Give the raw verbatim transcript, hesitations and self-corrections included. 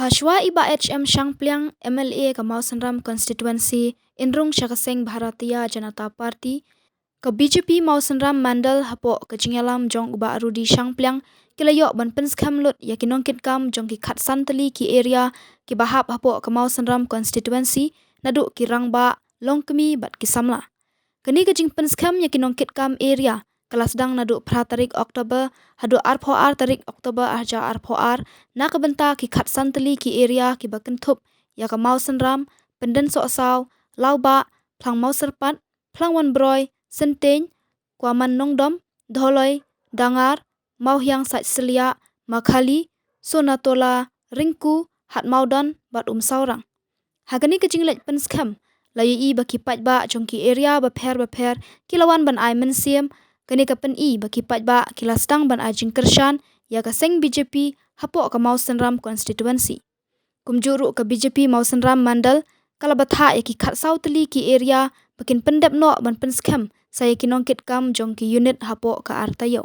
Hashwa i Bah H M Shangpliang, M L A ka Mawsynram Constituency, in rung sha ka seng Bharatiya Janata Party, ka B J P Mawsynram Mandal hapoh ka jingïalam jong u Bah Rudy Shangpliang, ki la ïoh ban pynskhem lut ïa ki nongkitkam jong ki khatsan tylli ki area kiba hap hapoh ka Mawsynram Constituency, naduh ki rangbah, longkmie bad ki samla. Kane ka jingpynskhem ïa ki nongkitkam area ka la sdang naduh phra tarik October haduh arphew ar tarik October ar hajar arphew ar, na ka bynta ki khatsan tylli ki area kiba kynthup ïa ka Mawsynram, Pyndensohsaw, Lawbah, Phlang Mawsyrpat, Phlang Wanbroi, Synteng, Kwaman Nongdom, Dholoi, Dangar, Mawhiang Saitsiliah, Makhali, Sonatola, Ringku, Hatmawdan bad Umsawrang. Ha kane ka jingleit pynskhem, la ïohi ba ki paidbah jong ki area bapher bapher ki la wan ban ai mynsiem. Kane ka pyni ba ki paidbah ki la sdang ban ai jingkyrshan ïa ka seng B J P hapoh ka Mawsynram Constituency. Kumjuh ruh ka B J P Mawsynram Mandal ka la bthah ïa ki khatsaw tylli ki area ba kin pyndep noh ban pynskhem sa ïa ki nongkitkam jong ki unit hapoh ka ar taïew.